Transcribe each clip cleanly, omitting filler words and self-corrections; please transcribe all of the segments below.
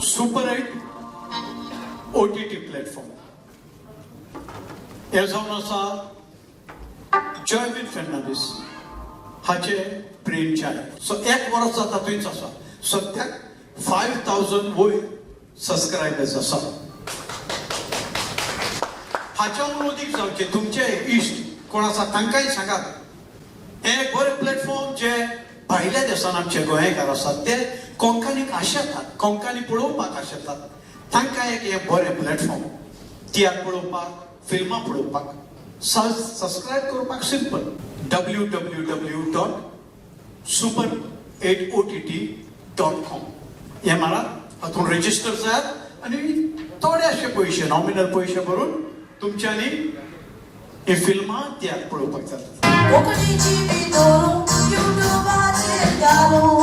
Super 8 OTT platform हे जावन आसा जॉयवीन फर्नांडीस हाचे ब्रेन चायल्ड. सो एक वर्स जाता थंयच आसा. सद्याक 5000 वयर सबस्क्रायबर्स आसा. हाच्याहून अदीक जावचे. तुमचे इश्ट कोण आसा तांकांय सांगात, हें एक बरें प्लॅटफॉर्म जे भायल्या देशान आमचे गोंयकार आसात ते कोंकणीक आशेतात, कोंकणी पळोवपाक आशेतात, तांकां एक हें बरें प्लॅटफॉर्म तियात्र पळोवपाक, फिल्मां पळोवपाक. सबस्क्रायब करपाक सिंपल, www.super8ott.com हें मारात, हातूंत रजिस्टर जायात आनी थोडेशे पयशे, नॉमिनल पयशे भरून तुमच्यांनी ही फिल्मां तियात्र पळोवपाक जाता. कोंकणीची पितोरू युट्यूबाचेर घालूं,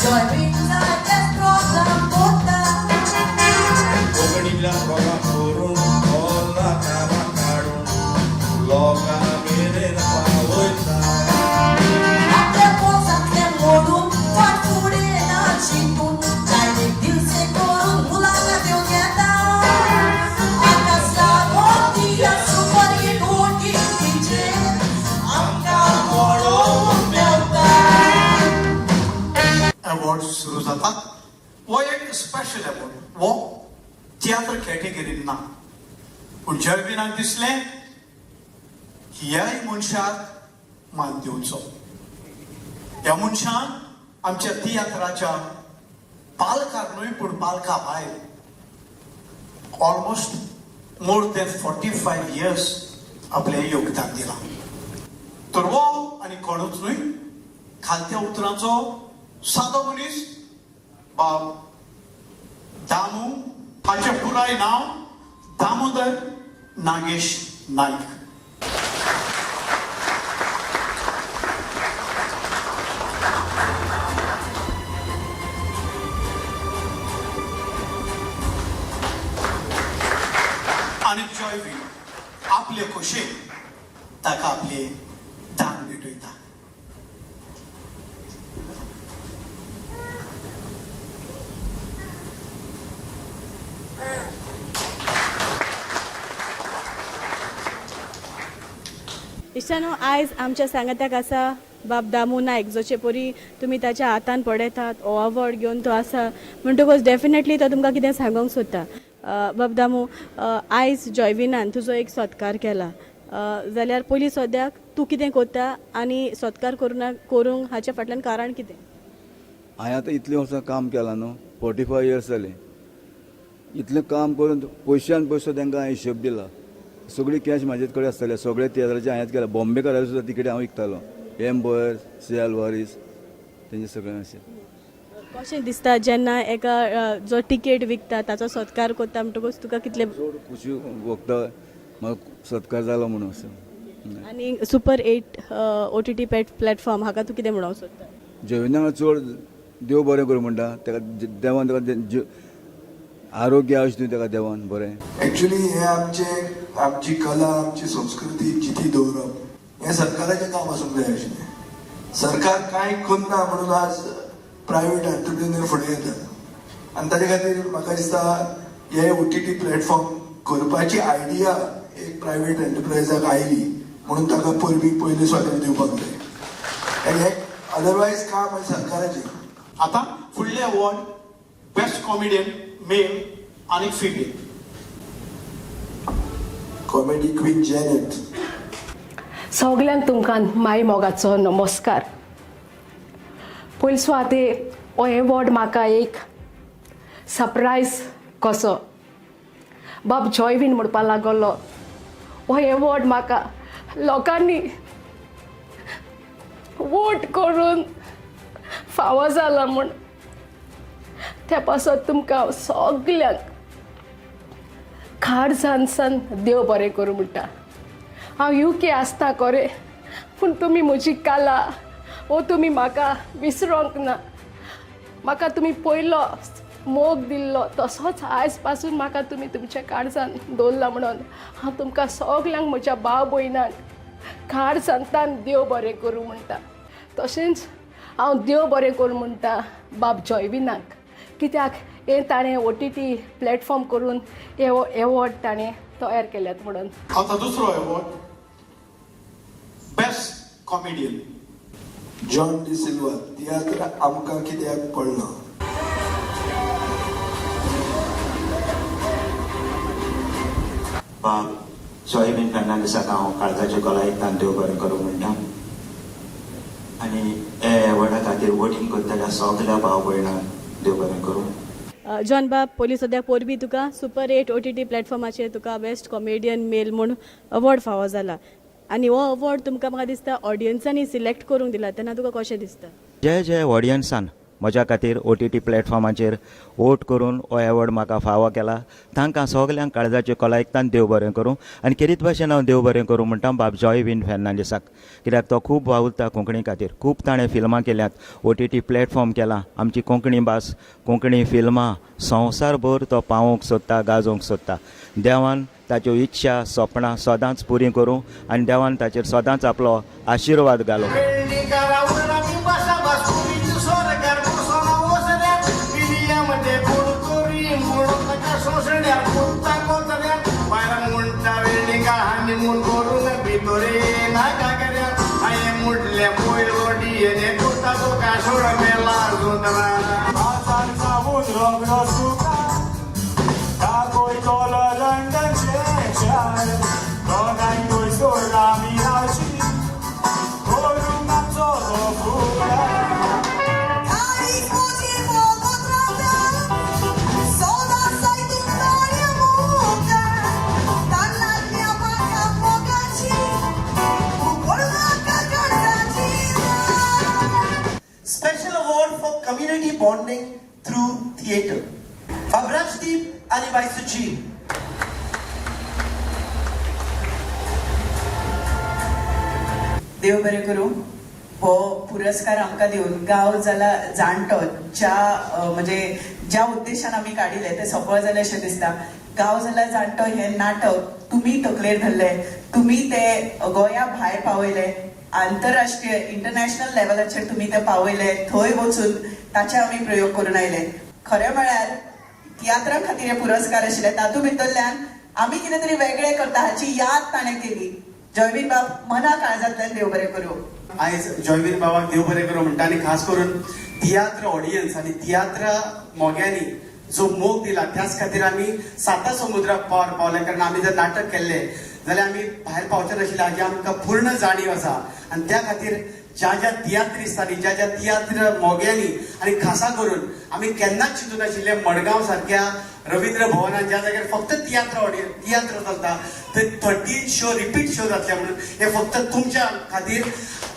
जॉयवीन जायते प्रोग्राम कोत्ता. कोंकणींतल्यान प्रोग्राम करून नांवां काडून लोकां मेरेन पावयता. आपल्या पोसांतलें मोडून फाट फुडें ना चिंतून डायरेक्ट दिलसे करून मुलाखत येवन येता. आकाश लागोन दिया सुपर हिट ओटीटीचेर आमकां पळोवंक मेवता. अवॉर्ड सुरू जातात. हो एक स्पेशल अवॉर्ड, हो तियात्र कॅटेगरीन ना, पूण जयविनाक दिसलें की ह्याय मनशाक मान दिवचो. ह्या मनशान आमच्या तियात्राच्या पालकार न्हय पूण पालका भायर almost more than 45 years आपलें योगदान दिलां. तर हो आनी कोणूच न्हय, खालत्या उतरांचो सादो मनीस बाब दामू. हाचें पुराय नांव दामोदर नागेश नायक. आनी जॉयवीन आपले खोशेन ताका आपले दान भेटयता. इश्टानो, आयज आमच्या सांगाताक आसा बाब दामू नायक, जशे परी तुमी ताच्या हातान पळयतात, हो अवॉर्ड घेवन तो आसा म्हणटकूच डेफिनेटली तो तुमकां कितें सांगूंक सोदता. बाब दामू, आयज जॉयविनान तुजो एक सत्कार केला, जाल्यार पयलीं सद्याक तूं कितें करता आनी सत्कार करूं करूंक हाच्या फाटल्यान कारण कितें? हांवें आतां इतलीं वर्सां काम केलां न्हू, 45 इयर्स जालीं. इतलें काम करून पयशान पयसो तांकां हांवें हिशोब दिला. सगळी कॅश म्हाजेच कडेन आसताले. सगळे तियात्राचे हांवेंच केला. बॉम्बे करायला सुद्दां तिकेट हांव विकतालो. एम बोयर, सी आल्वारीस, तेंचे सगळें अशें. कशें दिसता जेन्ना एका जो टिकेट विकता ताचो सत्कार करता म्हणटकूच तुका कितले चड खुशी भोगता म्हाका सत्कार जालो म्हणून असो. आनी सुपर 8 ओटीटी प्लॅटफॉर्म हाका तूं कितें म्हणूंक सोदता? जॉयविनाक चड देव बरें करूं म्हणटा ताका. देवान ताका आरोग्य आयुश्य दिवं ताका देवान बरें. ऍक्च्युली हे आमचे, आमची कला, आमची संस्कृती जिती दवरप हें सरकाराचें काम आसूंक जाय आशिल्लें. सरकार कांय करना म्हणून आज प्रायवेट एंटरप्रिन्युअर फुडें येतात आनी ताजे खातीर म्हाका दिसता हे ओटीटी प्लॅटफॉर्म करपाची आयडिया एक प्रायवेट एंटरप्रायजाक आयली म्हणून ताका परबीं पयले सुवातेर दिवपाक जाय आनी हे अदरवायज काम हें सरकाराचें. आतां फुडले अवॉर्ड, बेस्ट कॉमेडियन मेल आनी फिमेल. Comedy queen Janet. सगल्यांक तुमकां माय मोगाचो नमस्कार. पयले सुवातेर हो एवॉर्ड म्हाका एक सरप्रायज कसो. बाब जॉयवीन म्हणपा लागलो, हो एवॉर्ड म्हाका लोकांनी वोट करून फावो जाला म्हूण. त्या पासत तुमकां हांव सगल्यांक काळजान देव बरें करूं म्हणटा. हांव युके आसता खरें, पूण तुमी म्हजी कला वो तुमी म्हाका विसरोंक ना. म्हाका तुमी पयलो मोग दिल्लो तसोच आयज पासून म्हाका तुमी तुमच्या काळजान दवरला म्हणून हांव तुमकां सगल्यांक, म्हज्या भाव भयणांक काळजांतल्यान देव बरें करूं म्हणटा. तशेंच हांव देव बरें करूं म्हणटा बाब जॉयविनाक, कित्याक हें ताणें OTT platform करून हे एवॉर्ड ताणें तयार केल्यात म्हणून. आतां दुसरो award, best comedian. John D'Silva, तियात्र आमकां कित्याक पडना. बाब जॉयबीन फेर्नांडीसाक हांव काळजाचे खोलायेंतल्यान देव बरें करूं म्हणटा आनी हे एवॉर्डा खातीर वोटींग करतल्या सगल्या भाव भयणांक देव बरें करूं. जॉन बाब, पयलीं सद्याक परबीं तुका सुपर 8 OTT प्लॅटफॉर्माचेर तुका बेस्ट कॉमेडियन मेल म्हूण अवॉर्ड फावो जाला आनी हो अवॉर्ड तुमकां म्हाका दिसता ऑडियन्सांनी सिलेक्ट करूंक दिला, तेन्ना तुका कशें दिसता? जे जे ऑडियन्सान म्हज्या खातीर OTT प्लॅटफॉर्माचेर वोट करून हो एवॉर्ड म्हाका फावो केला तांकां सगल्यांक काळजाचे खोलायेंतल्यान देव बरें करूं. आनी खेरीत भाशेन हांव देव बरें करूं म्हणटा बाब जॉयवीन फेर्नांडीसाक, कित्याक तो खूब वावुरता कोंकणी खातीर, खूब ताणें फिल्मां केल्यांत, OTT platform केला, आमची कोंकणी भास, कोंकणी फिल्मां संवसारभर तो पावोवंक सोदता, गाजोवंक सोदता. देवान ताच्यो इच्छा सपनां सदांच पुरी करूं आनी देवान ताचेर सदांच आपलो आशिर्वाद घालो. Special award for community bonding through theatre. Rajdeep आणि बाई सुजी. देव बरें करूं हो पुरस्कार आमकां दिवन गांव जाला जाणटो ज्या म्हणजे ज्या उद्देशान आमी काडिल्लें तें सफळ जालें अशें दिसता. गांव जाला जाणटो हें नाटक तुमी तकलेर धरलें, तुमी तें गोंया भायर पावयलें, आंतरराष्ट्रीय इंटरनॅशनल लेवलाचेर तुमी तें पावयलें, थंय वचून ताचे आमी प्रयोग करून आयले. खरें म्हळ्यार तियात्रा खातीर हे पुरस्कार आशिल्ले, तातूंत भितरल्यान आमी कितें तरी वेगळें करता हाची याद ताणें केली. जॉयवीन बाब मना काळजांतल्यान देव बरें करूं. आयज जॉयवीन बाबाक देव बरें करूं म्हणटा आनी खास करून तियात्र ऑडियन्स आनी तियात्र मोग्यांनी जो मोग दिला त्याच खातीर आमी साता समुद्राक पावर पावले. कारण आमी जर नाटक केल्लें जाल्यार आमी भायर पावचे नाशिल्ले हाजी आमकां पूर्ण जाणीव आसा. आनी त्या खातीर ज्या ज्या तियात्रिस्तांनी, ज्या ज्या तियात्र मोग्यांनी आनी खासा करून आमी केन्नाच चिंतूं नाशिल्लें मडगांव सारक्या रवींद्र भवनान ज्या जाग्यार फक्त तियात्र ऑडियन्स तियात्र चलता थंय 13 शो रिपीट शो जातले म्हणून हे फक्त तुमच्या खातीर.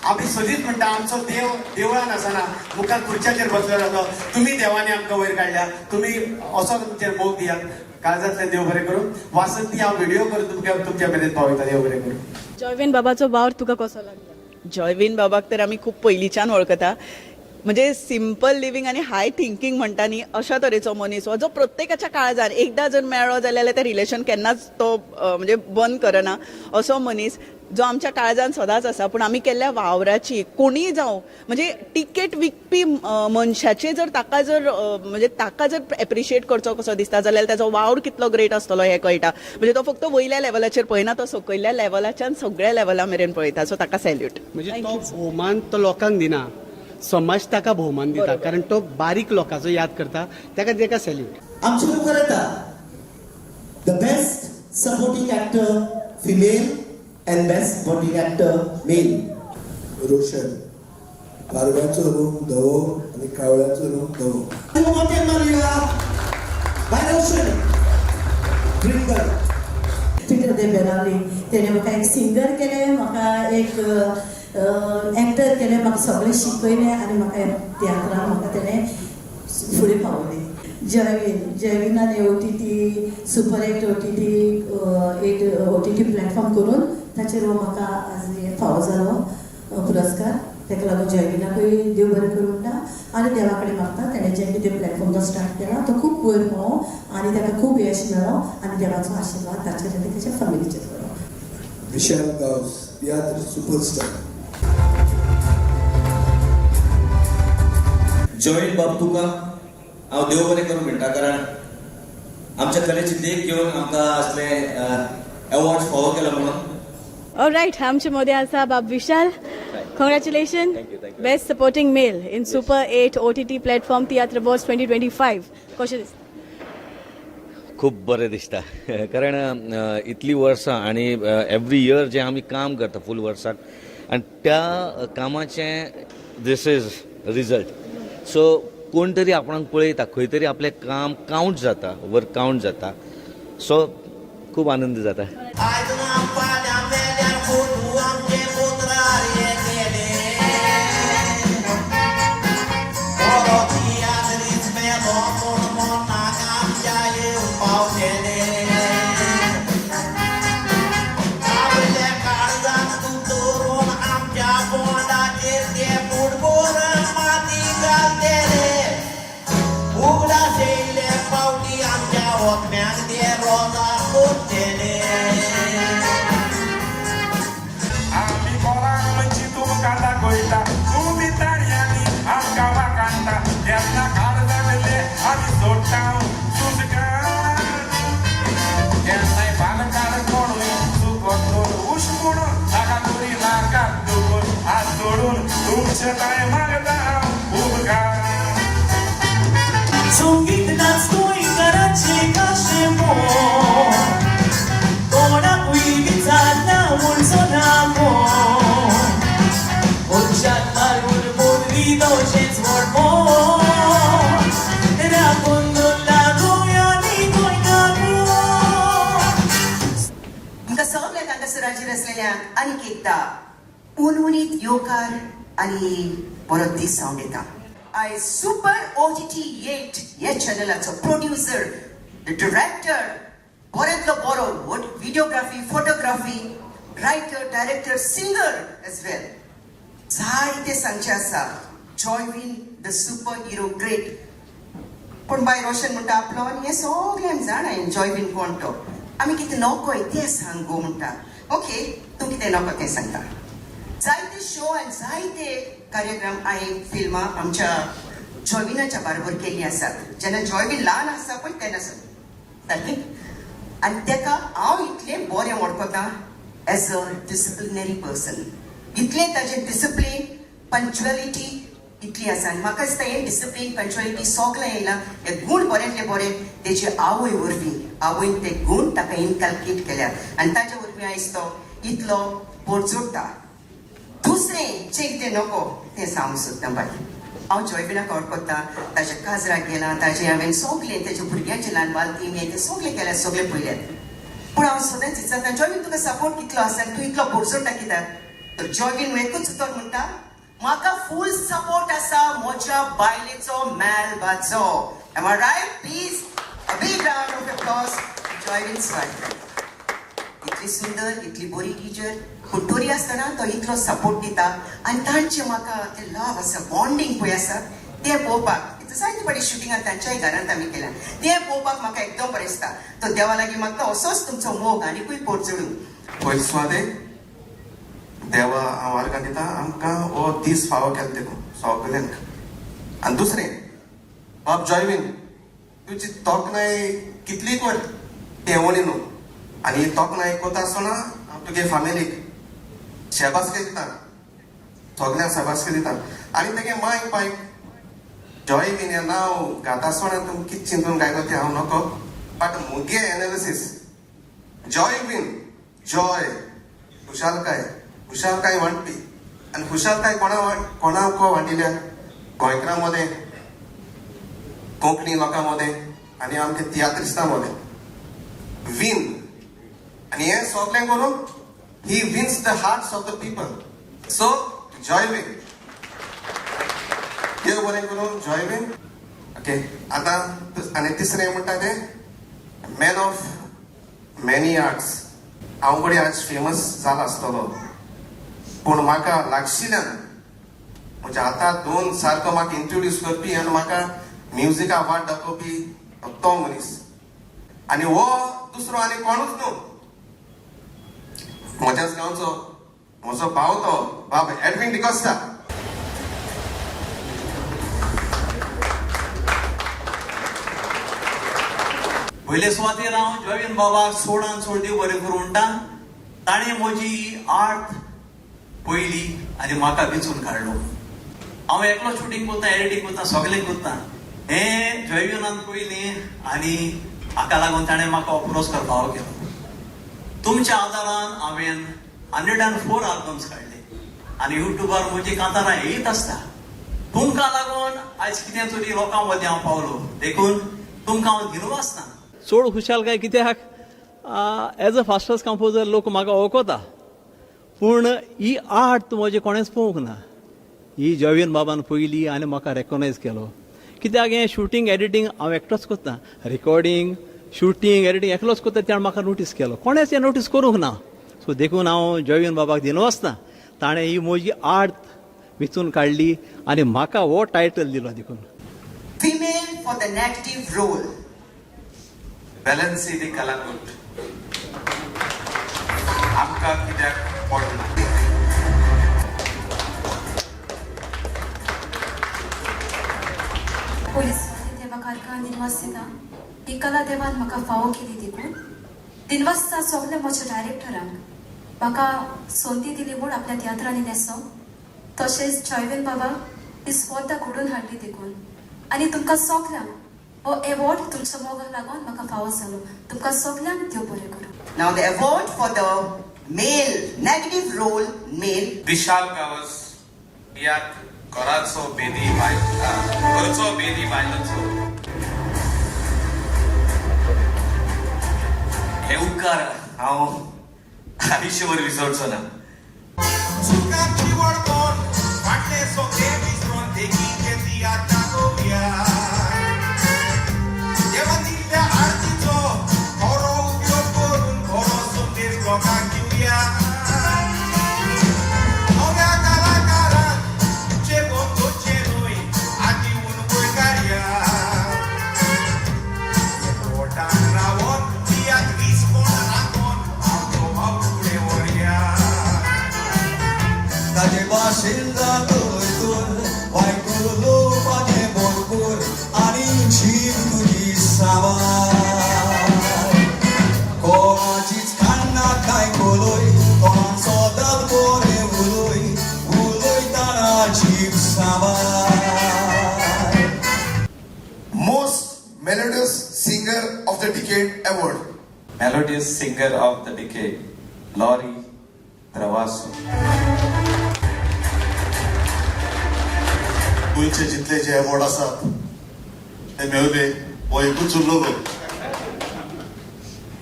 आमी सदींच म्हणटा आमचो देव देवळान आसना, मुखार खुर्च्याचेर बसलेलो आसलो, तुमी देवांनी आमकां वयर काडल्या, तुमी असो तुमचेर मोग दियात. काळजांतल्यान देव बरें करूं. वासंती हांव व्हिडिओ करून तुमच्या मेरेन पावयता. देव बरें करूं. जॉयवीन बाबाचो वावर तुका कसो लागला? जॉयवीन बाबाक तर आमी खूब पयलींच्यान वळखता. म्हणजे सिंपल लिव्हींग आनी हाय थिंकींग म्हणटा न्ही अशा तरेचो मनीस हो, जो प्रत्येकाच्या काळजान एकदां जर मेळ्ळो जाल्यार तें रिलेशन केन्नाच तो म्हणजे बंद करना असो मनीस जो आमच्या काळजान सदांच आसा. पूण आमी केल्ल्या वावराची कोणीय जावं म्हणजे तिकेट विकपी मनशाचे जर ताका जर म्हणजे ताका जर एप्रिशिएट करचो कसो दिसता जाल्यार ताचो वावर कितलो ग्रेट आसतलो हें कळटा. म्हणजे तो फक्त वयल्या लेवलाचेर पळयना, तो सकयल्या लेवलाच्यान सगळ्या लेवला मेरेन पळयता. सो ताका सॅल्यूट. म्हणजे तो भोवमान तो लोकांक दिना, समाज ताका भोवमान दिता, कारण तो बारीक लोकांचो याद करता, ताका ताका सॅल्यूट. आमचे मुखार येता the best supporting actor female and best supporting actor male. Roshan, पारव्याचो रंग धवो आनी कावळ्याचो रंग धवो. मोठ्यान मारुया बाय रोशन ड्रिंकर. पिटर दे बेरावली तेणें म्हाका एक सिंगर केलें, म्हाका एक एक्टर केलें, म्हाका सगळें शिकयलें आनी म्हाका तियात्रान म्हाका तेणें फुडें पावयलें. जयवीन, जयविनान OTT super 8 OTT 8 OTT platform करून ताचेर हो म्हाका आज हे फावो जालो पुरस्कार. ताका लागून जयविनाकूय देव बरें करूं म्हणटा आनी देवा कडेन मागता तेणें जें कितें प्लॅटफॉर्म तो स्टार्ट केला तो खूब वयर पावो आनी ताका खूब यश मेळो आनी देवाचो आशिर्वाद ताचेर आनी ताच्या फॅमिलीचेर पडो. विशाल गांवस, तियात्र सुपरस्टार. जॉयन बाब तुका हांव देव बरें करूं म्हणटा, कारण आमच्या कलेची देख घेवन आमकां असले एवॉर्ड फावो केला म्हणून. रायट, आमचे मदें आसा बाब विशाल. Congratulation, best supporting male in Super 8 OTT platform Tiatr Awards 2025. कशें दिसता? खूब बरें दिसता, कारण इतलीं वर्सां आनी एवरी इयर जें आमी काम करता फूल वर्साक आनी त्या कामाचें this is result. सो कोण तरी आपणाक पळयता, खंय तरी आपलें काम कावंट जाता, वर्क कावंट जाता. सो खूब आनंद जाता. आयज ना फाल्यां मेल्यार फोटू आमचे पोत्रार येतले. बरो तियात्रीच मेलो म्हूण मनाक आमच्या येवन पावतले. आपल्या काळजान तूं दवरून आमच्या बोंडाचेर ते फुटबोर माती घालतले. उगडास येयले फावटी आमच्या ओतम्यांक ते रोजां कोत्तले. आमी कोणाक तुमकां दाखयता, तुमी ताळयांनी आमकां वाखाणता. केन्ना काळजांतले आमी सोडटा सुशेगाद, केन्नाय बालकार कोणूय चुकत तर उश्कूण ताका करी नाकात दुखून. हात जोडून तुमचे कांय मागता हांव उपकार. संगीत नाच गोंयकारांचे खाशेपण, कोणाकूय विचारना म्हणचो ना कोण. मनशाक मारून बदली तशेंच व्हडपण, राखून दवरला गोंयांनी गोंयकारपण. तुमकां सगळ्यांक हांगासर हाजीर आसलेल्यांक आनीक एकदां उनउनीत येवकार आनी बरो दीस हांव दिता. आयज सुपर OTT 8 ह्या चॅनलाचो प्रोड्युसर, डिरेक्टर, बऱ्यांतलो बरो videography, photography, writer, director, singer as well, जायते सांगचें आसा, जॉयवीन the super hero great. पूण बाय रोशन म्हणटा आपलो आनी हें सगळ्यांक जाणा जॉयवीन कोण तो. आमी कितें नकोय तें सांग गो म्हणटा. ओके, तूं कितें नको तें सांगता. जायते शो आनी जायते कार्यक्रम हांवें फिल्मां आमच्या जॉयविनाच्या बारोबर केल्लीं आसात, जेन्ना जॉयवीन ल्हान आसा पळय तेन्ना सारकें. आनी तेका हांव इतलें बरें वळखता एज अ डिसिप्लिनरी पर्सन. इतलें ताजें डिसिप्लीन, पंक्च्युअलिटी इतली आसा. आनी म्हाका दिसता हें डिसिप्लीन, पंक्च्युअलिटी सगळें येयलां, हे गूण बऱ्यांतले बरे तेजे आवय वरवीं. आवयन ते गूण ताका इनकल्केट केल्या आनी ताजे वरवीं आयज तो इतलो पोरजोडटा. दुसरें जें कितें नको तें सांगूंक सोदता बाय, हांव जॉयविनाक वळखता, ताज्या काजराक गेलां, ताजें हांवें सगळें तेज्या भुरग्यांचें ल्हान बालतीम हें तें सगळें केल्यां, सगळें पळयल्यात. पूण हांव सदांच विचारता, जॉयवीन तुका सपोर्ट कितलो आसा आनी तूं इतलो पोरजोडटा कित्याक? तर जॉयवीन एकूच उतर म्हणटा, म्हाका फूल सपोर्ट आसा म्हज्या बायलेचो मेलबाचो. Am I right? Please, a big round of applause, Joyvin's wife. इतली सुंदर, इतली बरी टिचर, पूण तरी आसतना तो इतलो सपोर्ट दिता. आनी तांचे म्हाका ते लव आसा, बॉन्डींग पळय आसा तें पळोवपाक, जायते फावटी शुटिंगां तांच्याय घरांत आमी केल्या, तें पळोवपाक म्हाका एकदम बरें दिसता. तो देवा लागीं मागता असोच तुमचो मोग आनिकूय पोरजोडूं. पयले सुवातेक देवा हांव आर्गां दिता, आमकां हो दीस फावो केलो देखून सगल्यांक. आनी दुसरें, बाब जॉयवीन, तुजी तोखणाय कितली कर तें उणी न्हू. आनी ही तोखणाय कोता आसतना हांव तुगे फामिलीक शेबासकी दिता, सगल्यांक शाबासकी दिता. आनी तेगे माय पायक, जॉयवीन हें नांव गाता आसतना तुमी कितें चिंतून गायलो तें हांव नको, बट मुगे एनालिसीस, जॉयवीन, जॉय खुशालकाय, खुशालकाय वांटपी. आनी खुशालकाय कोणा कोणाक वांटिल्या? गोंयकारां मदें, कोंकणी लोकां मदें आनी आमच्या तियात्रिस्तां मदें वीन. आनी हें सगळें करून he wins the hearts of the people. So Joywin, देव बरें करूं जॉयवीन. ओके, आतां आनी तिसरें म्हणटा तें मॅन ऑफ मॅनी आर्ट्स. हांव कडेन आज फेमस जाला आसतलो, पूण म्हाका लागशिल्ल्यान म्हणजे आतां दोन सारको म्हाका इंट्रोड्यूस करपी आनी म्हाका म्युजिका वाट दाखोवपी तो मनीस आनी हो दुसरो आनी कोणूच न्हू, म्हज्याच गांवचो म्हजो भाव, तो बाब एडवीन डिकोस्ता. पयले सुवातेर हांव जॉयवीन बाबाक सोडान सोड देव बरें करूं म्हणटा. ताणें म्हजी आर्ट पयली आनी म्हाका विंचून काडलो. हांव एकलो शुटींग करता, एडिटींग करता, सगळें करता. हें जॉयविनान पयलें आनी हाका लागून ताणें म्हाका हो पुरस्कार फावो केलो. तुमच्या आदारान हांवें 104 आल्बम्स काडले आनी युट्यूबार म्हजी कांतारां येयत आसता. तुमकां लागून आयज कितें तरी लोकां मदीं हांव पावलो, देखून तुमकां हांव दिनवासता. चड खुशालकाय कित्याक एज अ फास्टस्ट कंपोजर लोक म्हाका वळखता, पूण ही आर्ट म्हजें कोणेंच पळोवंक ना. ही जॉयवीन बाबान पयली आनी म्हाका रेकोगनायज केलो. कित्याक हें शुटींग एडिटींग हांव एकटोच करता, रिकॉर्डिंग शुटींग एडिटींग एकलोच करता, त्याण म्हाका नोटीस केलो. कोणेंच हें नोटीस करूंक ना. सो देखून हांव जॉयवीन बाबाक दिनवासता, ताणें ही म्हजी आर्ट विंचून काडली आनी म्हाका हो टायटल दिलो. देखून Female for the negative role. Valency the Calangute. आमकां कित्याक पडना? पयलीं सुवातेर देवा कारकार दिनवास दिता, ही कला देवान म्हाका फावो केली देखून. दिनवासता सगल्या म्हज्या डायरेक्टरांक, म्हाका संदी दिली म्हूण आपल्या तियात्रांनी न्हेसो. तशेंच जॉयवीन बाबा, ही स्पर्धा घडोवन हाडली देखून. आनी तुमकां सगल्यांक, हो एवॉर्ड तुमच्या मोगाक लागून म्हाका फावो जालो. तुमकां सगल्यांक देव बरें करूं. Now the award for the male negative role, male. Vishal Gawas, तियात्र घराचो बेदी बायल, घरचो बेदी बायलांचो. हे उपकार हांव आयुश्यभर विसरचो ना. चुकांची वळखून फाटलें सगळें विसरून देखीचे तियात्रां गोवया. देवान दिल्ल्या आर्तीचो खरो उपयोग करून बरो संदेश लोकांक दिवया. नव्या कलाकारांक चेपोवन दवरचें न्हय, आदी उन गोंयकारया. पोटान रावोन तियात्र विस्कोण राखोन आमचो भाव फुडें व्हरया. ताजे भाशेन जातोय तूर वायट उलोवपाचें भरपूर आनी जीव तुजी साबार. कोणाचीच कान्ना कांय कोलय, कोणाक सदांच बरें उलय, उलयतना जीव साबार. Most Melodious Singer of the Decade Award. Melodious Singer of the Decade, Laurie Travasso. गोंयचे जितले जे अवॉर्ड आसात ते मेवले, हो एकूच उरलो गो,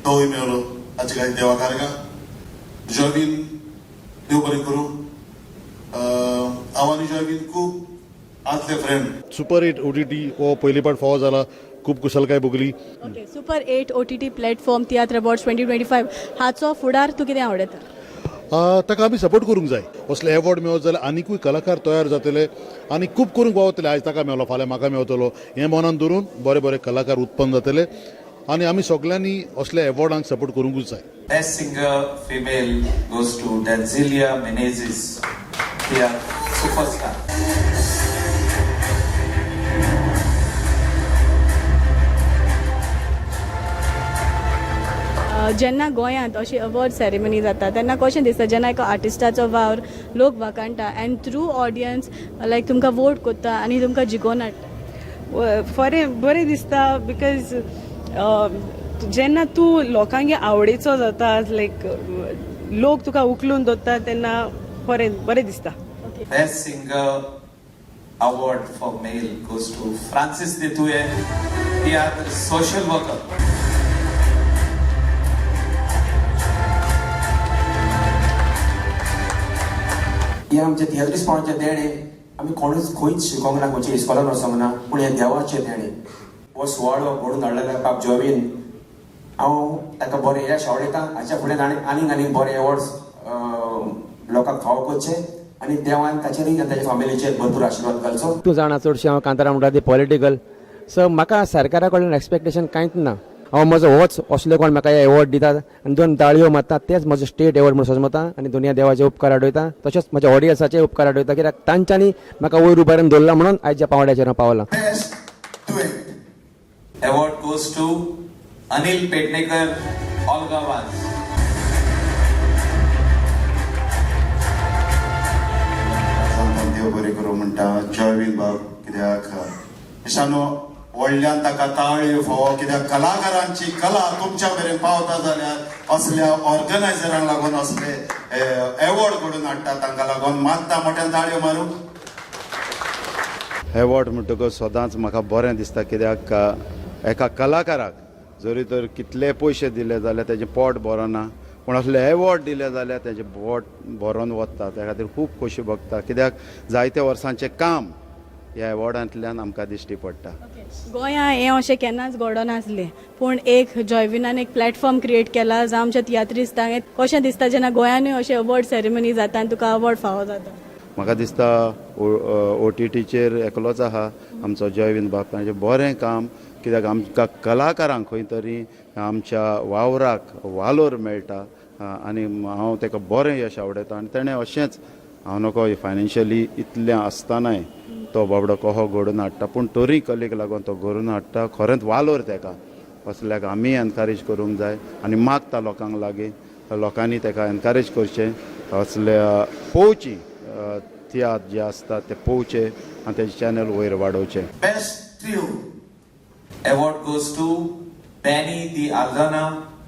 तोय मेवलो. ताचे खातीर देवा कारगां. जॉयवीन देव बरें करूं. हांव आनी जॉयवीन खूब आदले फ्रेंड. सुपर 8 ओटीटी हो पयली पाट फावो जाला, खूब कुशलकाय भोगली. Okay, Super 8 OTT platform Tiatr Awards 2025 हाचो फुडार तूं कितें आवडटा? ताका आमी सपोर्ट करूंक जाय. असले एवॉर्ड मेळत जाल्यार आनिकूय कलाकार तयार जातले आनी खूब करूंक पावतले. आयज ताका मेवलो, फाल्यां म्हाका मेवतलो हें मनान धरून बरे बरे कलाकार उत्पन्न जातले आनी आमी सगल्यांनी असल्या एवॉर्डांक सपोर्ट करूंकूच जाय. Best Singer Female goes to Denzilia Menezes, tiatr Superstar. जेन्ना गोंयांत अशी अवॉर्ड सेरेमनी जाता तेन्ना कशें दिसता, जेन्ना एका आर्टिस्टाचो वावर लोक वाखाणटा एंड थ्रू ऑडियन्स लायक तुमकां वोट करता आनी तुमकां जिखोवन हाडटा? बरें बरें दिसता, because जेन्ना तूं लोकांगे आवडीचो जाता, लायक लोक तुका उखलून दवरता, तेन्ना बरें बरें दिसता. Best Singer Award for Male goes to Francis Ditue, tiatr Social Worker. हें आमचें तियात्रिस्पणाचें देणें. आमी कोणूच खंयच शिकोंक ना, खंयच्या इस्कोलान वचोंक ना, पूण हें देवाचें देणें. हो सुवाळो घडोवन हाडलेलो बाब जॉवीन, हांव ताका बरें यश आवडयता. हाच्या फुडें आनीक आनीक बरे एवॉर्ड्स लोकांक फावो करचे आनी देवान ताचेरय आनी ताच्या फामिलीचेर भरपूर आशिर्वाद घालचो. तूं जाणा, चडशें हांव कांतारां म्हणटा ती पॉलिटिकल. सो म्हाका सरकारा कडल्यान एक्सपेक्टेशन कांयच ना. हांव म्हजो होच असले कोण म्हाका एवॉर्ड दितात आनी दोन ताळयो मारतात, तेच म्हजो स्टेट एवॉर्ड म्हणून समजता आनी दुनिया देवाचे उपकार आडयता. तशेंच म्हज्या ऑडियन्साचे उपकार आडयता, कित्याक तांच्यांनी म्हाका वयर उबारून दवरला म्हणून आयच्या पांवड्याचेर हांव पावलां. Award goes to Anil Pednekar, Olga Vaz. देव बरें करूं म्हणटा जॉयवीन बाब, कित्याक इशानो व्हडल्यान ताका ताळयो फावो, कित्याक कलाकारांची कला तुमच्या मेरेन पावता जाल्यार असल्या ऑर्गनायझरांक लागून असले एवॉर्ड घडोवन हाडटा, तांकां लागून मागता मोठ्यान ताळयो मारूंक. एवॉर्ड म्हणटकच सदांच म्हाका बरें दिसता, कित्याक एका कलाकाराक जरी तर कितले पयशे दिले जाल्यार तेजें पोट भरना, पूण असले एवॉर्ड दिले जाल्यार तेजें पोट भरोन वता. त्या खातीर खूब खोशी भोगता, कित्याक जायते वर्सांचें काम ह्या एवॉर्डांतल्यान आमकां दिश्टी पडटा. गोंया हें अशें केन्नाच घडनासलें, पूण एक जॉयविनान एक प्लॅटफॉर्म क्रिएट केला जावं आमच्या तियात्रिस्तांक कशें दिसता जेन्ना गोंयानूय अशें अवॉर्ड सेरेमनी जाता आनी तुका अवॉर्ड फावो जाता? म्हाका दिसता OTTचेर एकलोच आहा आमचो जॉयवीन बाब, तांचें बरें काम, कित्याक आमकां कलाकारांक खंय तरी आमच्या वावराक वालोर मेळटा आनी हांव ताका बरें यश आवडयता. आनी तेणें अशेंच हांव नको फायनान्शियली इतलें आसतनाय तो बाबडो कहो घडोवन हाडटा, पूण तरी कलेक लागून तो घडोवन हाडटा. खरेंच वालोर ताका, असल्याक आमी एनकरेज करूंक जाय आनी मागता लोकांक लागीं, लोकांनी ताका एनकरेज करचें, असले पळोवची तियात्र जे आसता ते पळोवचे आनी तेजे चॅनल वयर वाडोवचें. Best trio award goes to Benny de Aldana,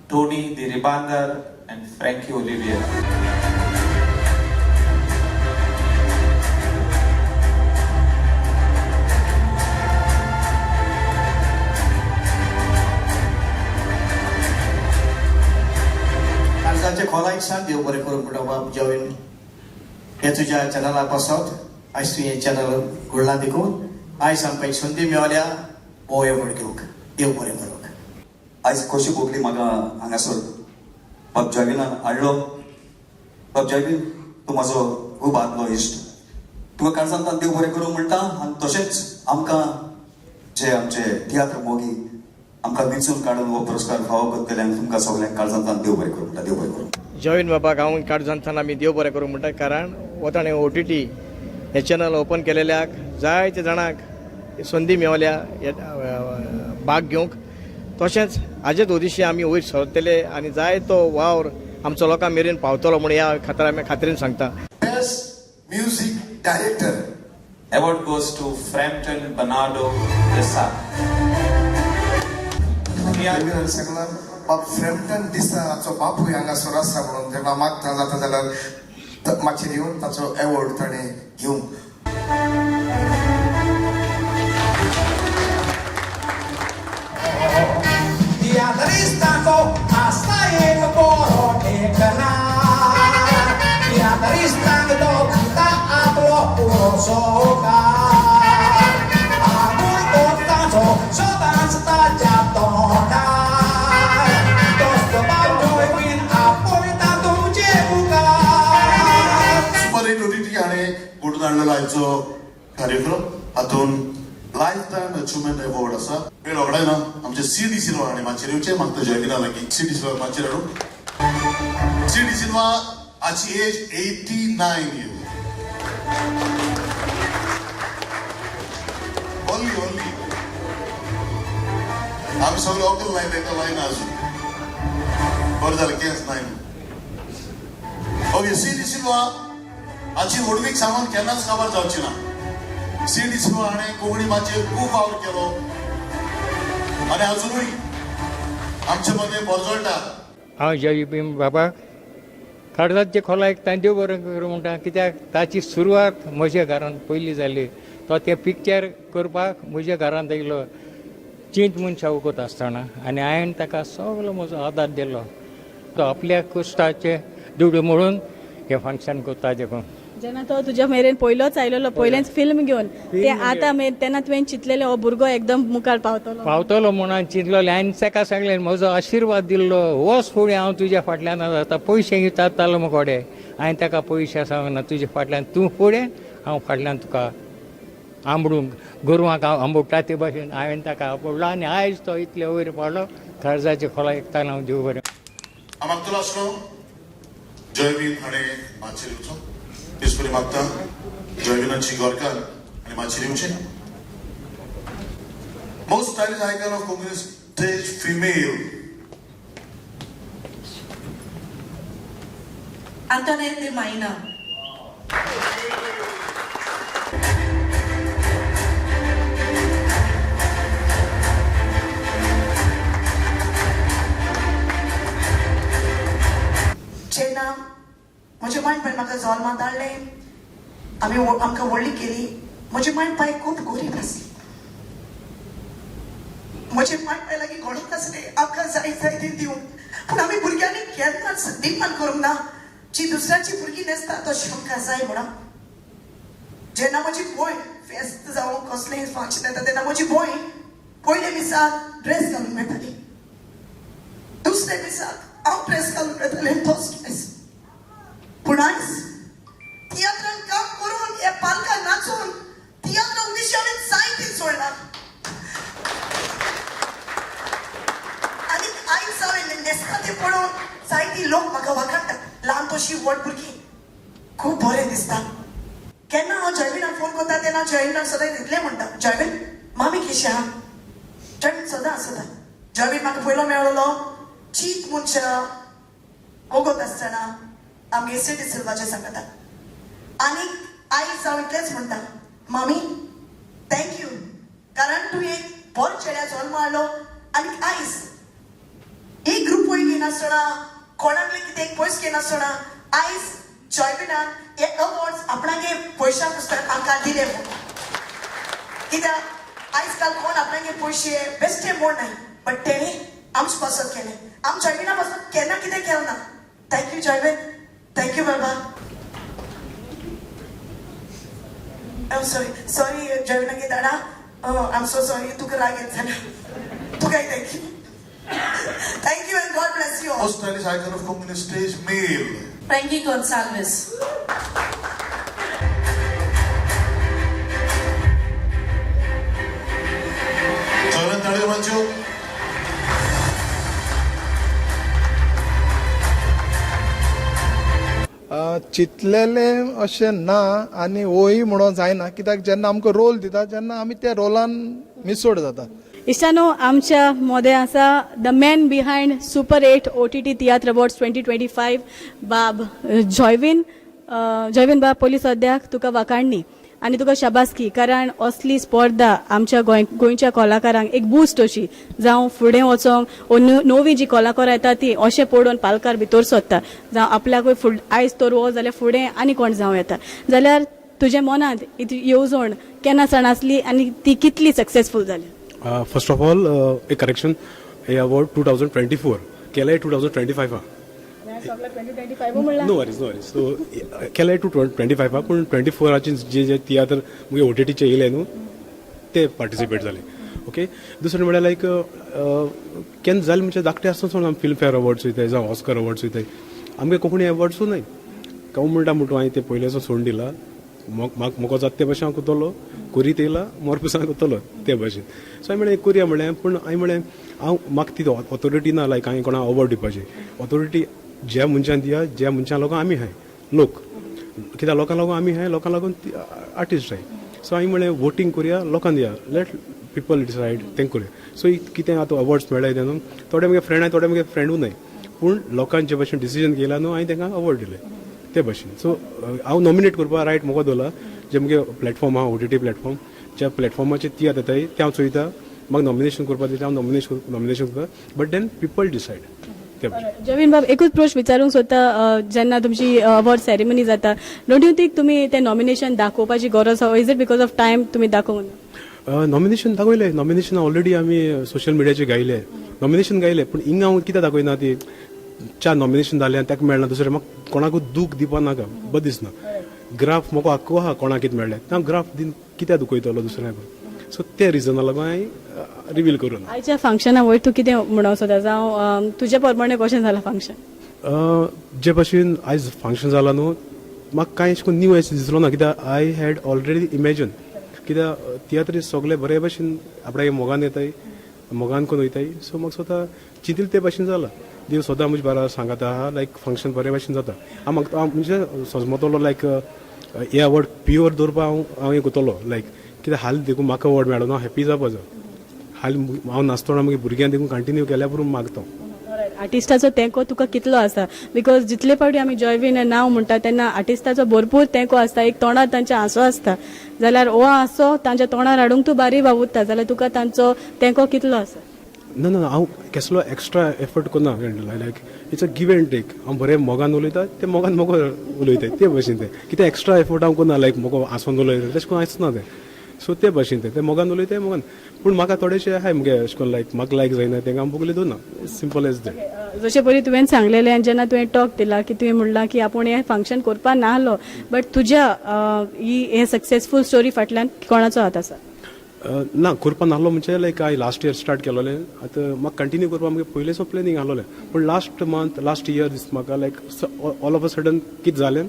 Tony de Ribandar and Frankie Olivier. काळजाचे खोलायक सांग देव बरें करूं म्हणटा बाब जॉयवीन, हे तुज्या चॅनला पासत आयज तुवें हें चॅनल घडलां देखून आयज आमकां एक संदी मेळ्ळ्या हो एवॉर्ड घेवंक. देव बरें करूं. आयज खोशी भोगली म्हाका हांगासर बाब जॉयविनान हाडलो. बाब जॉयवीन, तूं म्हाजो खूब आदलो इश्ट, तुका काळजांतल्यान देव बरें करूं म्हणटा. आनी तशेंच आमकां जे आमचे तियात्र मोगी आमकां विंचून काडून हो पुरस्कार फावो करतले आनी तुमकां सगळ्यांक काळजांतल्यान देव बरें करूं म्हणटा. देव बरें करूं. जॉयवीन बाबाक हांव काळजांतल्यान आमी देव बरें करूं म्हणटा, कारण हो ताणें OTT हें चॅनल ओपन केलेल्याक जायते जाणांक संदी मेवल्या भाग घेवंक. तशेंच हाजेच उद्देशी आमी वयर सरतले आनी जाय तो वावर आमचो लोकां मेरेन पावतलो म्हूण ह्या खातीर आमी खात्रीन सांगता. Best music director award goes to Frampton Bernardo D'Sa. सांगला बाब फ्रॅम्पटन डिसा हाचो बापूय हांगासर आसा म्हणून तेन्ना मागता जाता जाल्यार मातशें येवन ताचो एवॉर्ड ताणें घेवंक. तियात्रिस्तांचो आसता एक बरो एकना, तियात्रिस्तांक तो दिता आपलो पुरो सोकार, आपूण कोत्ताचो सदांच ताच्या तोंडार, तोच बाब जॉयवीन आपयता तुमचे मुखार. सुपर 8 OTT हाणें घडोवन हाडलेलो आयचो कार्यक्रम, हातूंत लायफ टायम अचिवमेंट एवॉर्ड आसा. वेळ वगडायना आमचे CD Silva हाणें माचयेर येवचें मागता जॉयविना लागीं. CD Silva माचयेर हाडूं. CD Silva हाची एज 89 years. Only only आमी सगळे अकल लायन ताका लायन आजून बरें जालें केंस नाय. ओके, CD Silva हाची व्हडवीक सांगून केन्नाच काबार जावची ना. CD Silva हाणें कोंकणी माचयेर खूब वावर केलो आनी अजुनूय आमचे मदें परजळटा. हांव जॉयवीन बाबा काळजाचे खोलायक तांचे देव बरें करूं म्हणटा, कित्याक ताची सुरवात म्हज्या घरांत पयली जाली. तो तें पिक्चर करपाक म्हज्या घरांत आयलो चिंत मनशां वखद आसतना आनी हांवें ताका सगलो म्हजो आदार दिलो. तो आपल्या कश्टाचे दुडू म्हणून हें फंक्शन करता देखून. जेन्ना तो तुज्या मेरेन पयलोच आयलेलो, पयलेंच फिल्म घेवन ते आतां मेरेन, तेन्ना तुवें चिंतलेलें हो भुरगो एकदम मुखार पावतलो पावतलो म्हणून चिंतलेलें. आनी ताका सांगलें म्हजो आशिर्वाद दिल्लो, वच फुडें हांव तुज्या फाटल्यान आतां पयशे विचारतालो मुकोडे. हांवें ताका पयशे सांगना, तुज्या फाटल्यान तूं फुडें हांव फाटल्यान तुका आंबडूंक गोरवांक आंबुडटा ते भाशेन हांवें ताका आपुडलो आनी आयज तो इतले वयर पावलो. काळजाचे खोलायेक ताका हांव देव बरें. हांव मागतलो आसलो जॉयवीन हाणें माचयेर येवचो. तेच मागता जॉयविनाची गोरकार आनी माचयेर येवचें. Most stylish icon of Konkani Stage female. Antoinette Maina. जेन्ना म्हजे मांय पाय म्हाका जल्मांत हाडलें, आमी आमकां व्हडली केली. म्हजी मांय पाय खूब गरीब आसली. म्हजे मांय पाय लागीं कोणूच नासलें आमकां जाय जाय तें दिवंक, पूण आमी भुरग्यांनी केन्नाच डिमांड करूंक ना जी दुसऱ्याची भुरगीं न्हेसता तशें आमकां जाय म्हणून. जेन्ना म्हजी भयण फेस्त जावं कसलेंय फंक्शन येता तेन्ना म्हजी भयण पयले दिसा ड्रेस घालून मेळटाली, दुसरे दिसाक हांव ड्रेस घालून मेळटालें तोच ड्रेस. पूण आयज तियात्रान काम करून हे पालकां नाचून तियात्रा उद्देश्य हांवें जायतीं सोडला आनी आयज हांवें न्हेसता तें पळोवन जायतीं लोक म्हाका वाखाणटात, ल्हान तशी व्हड भुरगीं. खूब बरें दिसता. केन्ना हांव जॉयविनाक फोन करता तेन्ना जॉयविनाक सदां इतलें म्हणटा, जॉयविन मामी कशी आहा? जॉयविन सदां आसता. जॉयविन म्हाका पयलो मेळ्ळो चीत मनशां वगत आसतना आमगे सिटी सिल्वाचें सांगता. आनी आयज हांव इतलेंच म्हणटा, मामी thank you, कारण तूं एक बरो चेड्या जल्म हाडलो. आनी आयज एक रुपय घेनासतना, कोणाक कितें एक पयस घेनासतना आयज जॉयविनान हे अवॉर्ड्स आपणागे पयशां पुस्तक आमकां दिले. कित्याक आयज काल कोण आपणागे पयशे बेश्टे मोड नाय, बट तेणी आमचे पासत केलें. आम जॉयविना पासून केन्ना कितें केलें ना. Thank you Joywin, thank you बाबा. I am sorry, sorry जॉयविनागे Dada, I am so sorry तुका राग येत जाल्यार. तुकाय thank you, thank you and God bless you. Most stylish icon of Konkani stage male. Frankie Gonsalves. सगळ्यांनी ताळयो मारच्यो. चिंतलेलें अशें ना आनी वय म्हणून जायना, कित्याक जेन्ना आमकां रोल दिता तेन्ना आमी त्या रोलान मिसोड जाता. इश्टानो, आमच्या मोदें आसा the man behind super 8 OTT tiatr awards 2025 बाब जॉयविन. जॉयविन बाब, पयलीं सद्याक तुका वाखाणणी आनी तुका शाबासकी, कारण असली स्पर्धा आमच्या गोंयच्या कलाकारांक एक बूस्ट अशी जावं फुडें वचोंक ओ नवी जी कलाकारां येता ती अशें पळोवन पालकार भितर सोदता, जावं आपल्याकूय आयज तर हो जाल्यार फुडें आनी कोण जावं येता. जाल्यार तुज्या मनांत येवजण केन्ना सावन आसली आनी ती कितली सक्सेसफूल जाली? फर्स्ट ऑफ ऑल एक करेक्शन, हे अवॉर्ड 2024 केलाय, 2025. No worries, no worries. So केलाय 2025, पूण 24 जे जे तियात्र मुगे ओटीटीचे येयले न्हू ते पार्टिसिपेट जाले. ओके, दुसरें म्हळ्यार लायक केन्ना जालें म्हणजे धाकटे आसतना आमी फिल्मफेअर अवॉर्ड्स वयताय जावं ऑस्कर अवॉर्ड्स वयताय, आमगे कोंकणी अवॉर्ड्सूय न्हय. कांय म्हणटा म्हण हांवें तें पयलें सोडून दिलां. म्हाका म्हाका जाता ते भाशेन हांव करतलो, करीत येयला मोरपा करतलो ते भाशेन. सो हांवें म्हणलें करुया म्हणलें, पूण हांवें म्हणलें हांव म्हाका ती ऑथोरिटी ना लायक हांवें कोणाक अवॉर्ड दिवपाची. ऑथोरिटी ज्या मनशान दिया, ज्या मनशां लागून आमी आहाय लोक, कित्याक लोकां लागून आमी आहाय, लोकां लागून आर्टिस्ट आहाय. सो हांवें म्हणलें वोटींग करुया, लोकांक दिया, लेट पिपल डिसायड, तें करुया. सो कितें आतां अवॉर्ड्स मेळ्ळे ते न्हू, थोडे म्हगे फ्रेंड आहाय, थोडे म्हगे फ्रेंडूय न्हय, पूण लोकांचे जे भाशेन डिसिजन घेयला न्हू हांवें तांकां अवॉर्ड दिले ते भाशेन. सो हांव नॉमिनेट करपा रायट म्हाका दवरला, जे म्हगे प्लॅटफॉर्म आहा ओटीटी प्लॅटफॉर्म, ज्या प्लॅटफॉर्माचेर तियात्र येताय तें हांव चोयता, म्हाका नॉमिनेशन करपा दिता हांव नॉमिनेशन करता, बट then people decide ते भाशेन. जॉयविन बाब, एकूच प्रश्न विचारूंक सोदता, जेन्ना तुमची अवॉर्ड सेरेमनी जाता, don't you think तुमी तें नॉमिनेशन दाखोवपाची गरज आसा, is it because of time तुमी दाखोवंक ना? नॉमिनेशन दाखयलें, नॉमिनेशन ऑलरेडी आमी सोशल मिडियाचेर गायले, नॉमिनेशन गायले, पूण हिंगा हांव कित्याक दाखयना ती चार नॉमिनेशन जालें आनी ताका मेळना, दुसरें म्हाका कोणाकूच दूख दिवपा नाका, बरें दिसना. ग्राफ म्हाका हक्क आहा कोणाक कितें मेळ्ळें, हांव ग्राफ दिन कित्याक दुखयतलो दुसऱ्याक. सो ते रिजना लागून हांवें रिवील करूं ना. आयच्या फंक्शना वयर तूं कितें म्हणूंक सोदता, जावं तुज्या प्रमाणे कशें जालां फंक्शन? जे भाशेन आयज फंक्शन जालां न्हू, म्हाका कांय अशें करून न्यू अशें दिसलो ना, कित्याक I had already imagine, कित्याक तियात्र सगळे बरे भाशेन आपणागे मोगान येताय, मोगान करून वयताय. सो म्हाका स्वता चिंतले ते भाशेन जालां. देव सदां म्हजे बारा सांगाता आहा, लायक फंक्शन बरे भाशेन जाता. हांव म्हाका हांव म्हणजे सजमतलो लायक हे अवॉर्ड प्युअर दवरपा हांव हें करतलो, लायक कित्याक हाल देखून म्हाका अवॉर्ड मेळना, हॅपी जावपा जाय. हाल हांव नासतना मागीर भुरग्यां देखून कंटिन्यू केल्यार पुरो मागता. आर्टिस्टाचो तेंको तुका कितलो आसा? Because जितले फावटी आमी जॉयवीन हें नांव म्हणटा तेन्ना आर्टिस्टाचो भरपूर तेंको आसता, एक तोंडार तांच्या हांसो आसता, जाल्यार हो हांसो तांच्या तोंडार हाडूंक तूं बारी वावुरता, जाल्यार तुका तांचो तेंको कितलो आसा? ना ना, हांव कसलो एक्स्ट्रा एफर्ट करना, like it's a give and take. हांव बरें मोगान उलयता, ते मोगान मोगो उलयता ते भशेन. तें कितें एक्स्ट्रा एफर्ट हांव करना, लायक मोगो हांसोन उलयता तशें करून आसना तें. सो ते भशेन तें मोगान उलयता मोगान. पूण म्हाका थोडेशें आहाय मुगे अशें करून लायक म्हाका लायक जायना तेंका हांव बोगले दवरना, सिंपल एज that. जशें पयलीं तुवें सांगलेलें आनी जेन्ना तुवें टॉक दिला की तुवें म्हणलां की आपूण हें फंक्शन करपा नाहलो, बट तुज्या ही हे सक्सेसफूल स्टोरी फाटल्यान कोणाचो हात आसा? ना, करपा नासलो म्हणजे लायक हांवें लास्ट इयर स्टार्ट केलोलें, आतां म्हाका कंटिन्यू करपा मुगे पयलेंचो प्लॅनिंग आहलोलें, पूण लास्ट मंथ लास्ट इयर दिसता म्हाका like all of a sudden कितें जालें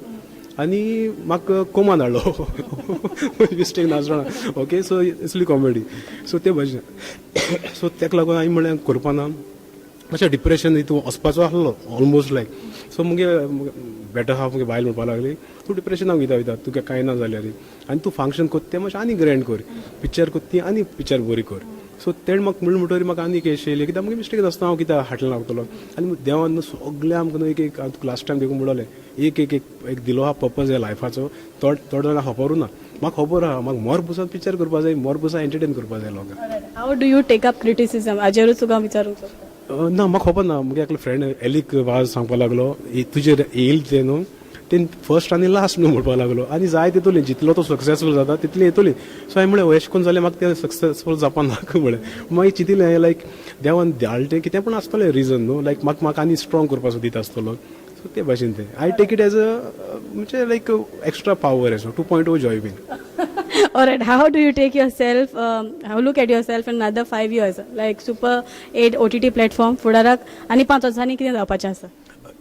आनी म्हाका कोमान हाडलो मिस्टेक नासतना. Okay, so easily comedy. So ते भशेन, सो तेका लागून हांवें म्हणलें करपा ना, मातशें डिप्रेशन हितून वचपाचो आहलो ऑलमोस्ट लायक. सो मुगे बेटर हाफ मुगे बायल म्हणपाक लागली तूं डिप्रेशनाक वयता वयता तुका कांय ना जाल्यार, आनी तूं फंक्शन कोत्ता तें मातशें आनी ग्रँड कर, पिक्चर कोत्ता ती आनी पिक्चर बरी कर. सो तेणें म्हाका म्हणलें म्हणटकीर म्हाका आनी एक अशें येयलें कित्याक मुगे मिस्टेक आसतना हांव कित्याक हाटलें लागतलो. आनी देवान न्हू सगळें आमकां न्हू एक एक तुका लास्ट टायम देखून म्हणलें एक एक एक दिलो आहा पर्पज ह्या लायफाचो, थोडो जाणां खबरूच ना. म्हाका खबर आहा म्हाका मोर पुसान पिक्चर करपा जाय, मोर पुसान एंटरटेन करपा जाय लोकांक. How do you take up criticism हाजेरूच तुका विचारूंक सोदता. ना, म्हाका खबर ना. मुगे एकलो फ्रेंड एलिक वाज सांगपाक लागलो तुजेर येयल तें न्हू तें फर्स्ट आनी लास्ट न्हू म्हणपाक लागलो, आनी जाय तितूली जितलो तो सक्सेसफूल जाता तितली येतली. सो हांवें म्हणलें अशें करून जाल्यार म्हाका तें सक्सेसफूल जावपा नाका म्हणलें. मागीर चिंतिलें हांवें लायक देवान धाडलें तें कितें पूण आसतलें रिजन न्हू, लायक म्हाका म्हाका आनी स्ट्रोंग करपाचो दिता आसतलो. सो ते भाशेन तें I take it as a म्हणजे लायक एक्स्ट्रा पावर एसो 2.0 जॉयबीन. Alright, how do you take yourself, how look at yourself in another 5 years, like Super 8 OTT platform, फुडाराक आनी 5 वर्सांनी कितें जावपाचें आसा?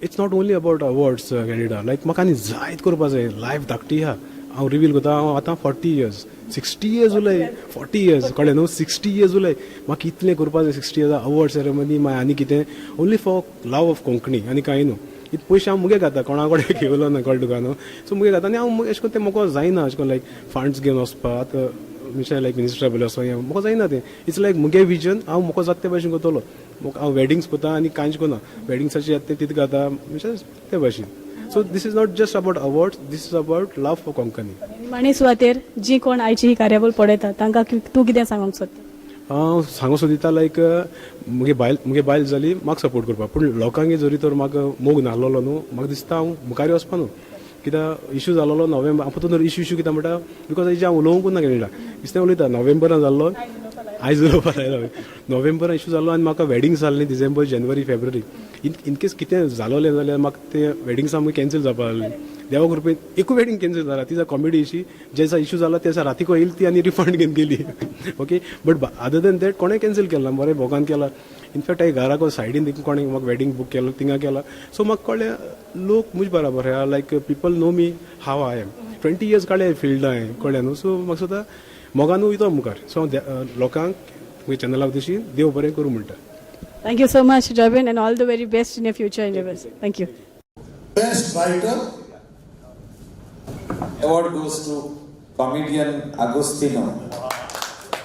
It's not only about awards Canada, like म्हाका आनी जायत करपा जाय, लायफ धाकटी आहा. हांव रिवील करता, हांव आतां 40 इयर्स 60 इयर्स उलय, 40 इयर्स कळ्ळें न्हू, 60 इयर्स उलय, म्हाका इतलें करपा जाय. 60 इयर्स अवॉर्ड सेरेमनी मागीर आनी कितें, only for love of Konkani आनी कांय न्हू. इत पयशे हांव मुगे खाता, कोणा कडेन घेवलो ना, कळ्ळें तुका न्हू. सो मुगे खाता आनी हांव अशें करून तें म्हाका जायना अशें करून लायक फंड्स घेवन वचपा, आतां म्हणजे लायक मिनिस्टरा बरें वचों हें म्हाका जायना तें. It's लायक मुगे विजन हांव म्हाका जाता ते भाशेन करतलो. हांव वेडिंग्स करता आनी कांयच करना, वेडिंग्साचे येता तें तितकें खाता म्हणजे ते भाशेन. So this is not just about awards, this is about love for Konkani. निमाणे सुवातेर जी कोण आयची ही कार्यावळ पळयता तांकां तूं कितें सांगूंक सोदता? हांव सांगूंक सोदिता लायक मुगे बायल जाली म्हाका सपोर्ट करपाक, पूण लोकांक जरी तर म्हाका मोग नासलेलो न्हू, म्हाका दिसता हांव मुखार वचपा न्हू, कित्याक इशू जालोलो नोव्हेंबर हांव परतून इशू इशू कित्याक म्हणटा because हेजें हांव उलोवंकूच ना कॅनेडा दिसता उलयता. नोव्हेंबरान जाल्लो, आयज उलोवपाक लायलो, नोव्हेंबरान इशू जाल्लो आनी म्हाका वेडिंग्स जाल्लीं डिसेंबर जानेवारी फेब्रुवारी. इन केस कितें जालोलें जाल्यार म्हाका तें वेडिंग्सां मागीर कॅन्सल जावपाक लागलीं. देवा कृपेन एकूय वेडींग कॅन्सल जाला. ती कॉमेडी अशी जे दिसा इशू जाला त्या दिसा रातीको येयली ती आनी रिफंड घेवन गेली. Okay, but other than that कोणें कॅन्सल केला बरें भोगान केला. इनफॅक्ट हांवें घराको सायडीन देखून कोणें म्हाका वेडींग बूक केलो थिंगा केला. सो म्हाका कळ्ळें लोक म्हजे बराबर आहा, like people know me how I am. 20 years काडले फिल्डां हांवें, कळ्ळें न्हू. सो म्हाका सुद्दां मोगानू वयतो मुखार. सो हांव लोकांक म्हज्या चॅनला वतीन देव बरें करूं म्हणटा. Thank you so much, Jobin, and all the very best in your future endeavors. Thank you. Best writer award goes to comedian Agostino.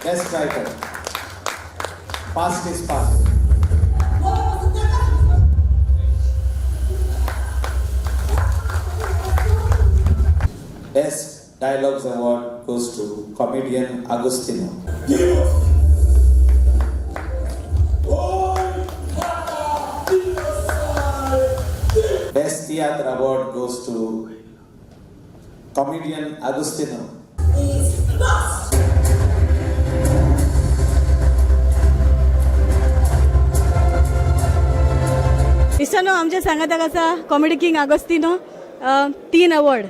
Best writer. Past is past. Best Dialogues Award goes to comedian Agostino. Best Theatre Award goes to comedian Agostino. इश्टानो, आमच्या सांगाताक आसा comedy king Agostinho. 3 award,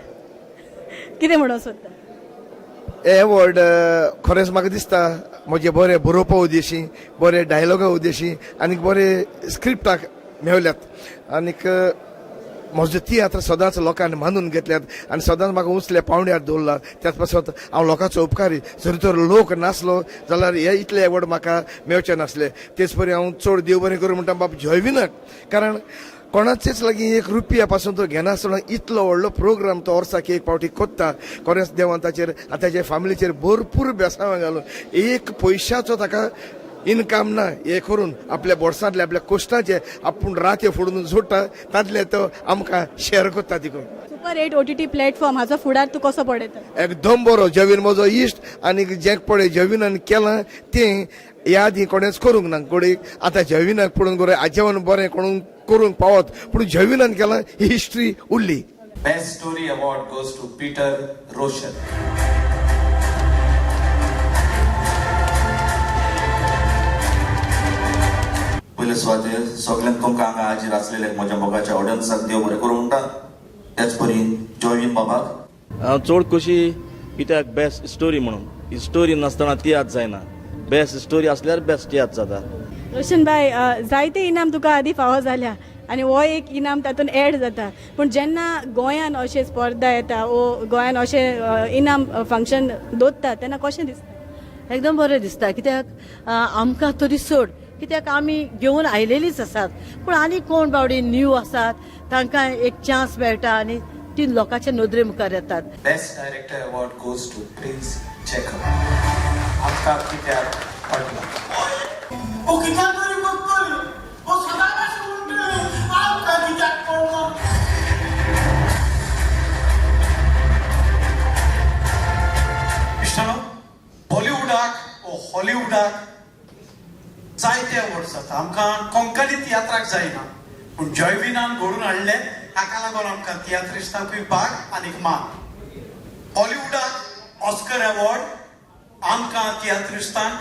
कितें म्हणूंक सोदता? हे award खरेंच म्हाका दिसता म्हजे बरे बरोवपा उद्देशी, बरे डायलॉगा उद्देशी आनी बरे स्क्रिप्टाक मेवल्यात. आनीक म्हजो तियात्र सदांच लोकांनी मानून घेतल्यात आनी सदांच म्हाका उंचल्या पावंड्यार दवरला. त्याच पासत हांव लोकांचो उपकारी. जरी तर लोक नासलो जाल्यार हे इतले एवॉर्ड म्हाका मेळचे नासले. तेच परी हांव चड देव बरें करूं म्हणटा बाब जॉयविनाक, कारण कोणाचेच लागीं एक रुपया पासून तो घेनासतना इतलो व्हडलो प्रोग्राम तो वर्साक एक फावटी कोत्ता. खरेंच देवान ताचेर आनी ताच्या फॅमिलीचेर भरपूर बेसांवां घालून एक पयशाचो ताका इनकम ना हे करून आपल्या बोर्सांतले आपल्या कोश्टाचे आपूण राते फोडून जोडटा तांतले तो आमकां शेअर करता तिकून. सुपर 8 OTT platform हाचो फुडार तूं कसो पळयता? एकदम बरो. जवीन म्हजो इश्ट आनी जें पळय जवीनान केलां तें ह्या आदीं कोणेंच करूंक ना. घडये आतां जवीनाक पळोवन घडये आजेवन बरें कोण करूंक पावत, पूण जवीनान केलां ही हिस्ट्री उरली. Best story award goes to Peter Roshan. पयले सुवातेर सगल्यांक तुमकां हांगा हाजीर आसलेले म्हज्या मोगाच्या ऑडियन्साक देव बरें करूं म्हणटा. त्याच परी जॉयवीन बाबाक हांव चड खोशी कित्याक बेस्ट स्टोरी म्हणून. ही स्टोरी नासतना तियात्र जायना, बेस्ट स्टोरी आसल्यार बेस्ट तियात्र जाता. रोशन भाई, जायते इनाम तुका आदी फावो जाल्या आनी हो एक इनाम तातूंत एड जाता, पूण जेन्ना गोंयान अशें स्पर्धा येता वो गोंयान अशें इनाम फंक्शन दवरता तेन्ना कशें दिसता? एकदम बरें दिसता, कित्याक आमकां तरी सोड, कित्याक आमी घेवन आयलेलीच आसात, पूण आनी कोण बावडी न्यू आसात तांकां एक चान्स मेळटा आनी ती लोकांच्या नदरे मुखार येतात. Best director award goes to Prince Jacob. आमकां कित्याक पडला? ओ कित्याक तरी बघतोय, ओ सदांच म्हणटली आमकां कित्याक पडला? इश्टानो, बॉलिवूडाक ओ हॉलिवूडाक जायते अवॉर्ड्स जाता, आमकां कोंकणी तियात्राक जायना, पूण जॉयविनान घडून हाडलें, हाका लागून आमकां तियात्रिस्तांकूय भाग आनीक मान. हॉलिवूडाक ऑस्कर अवॉर्ड, आमकां तियात्रिस्तांक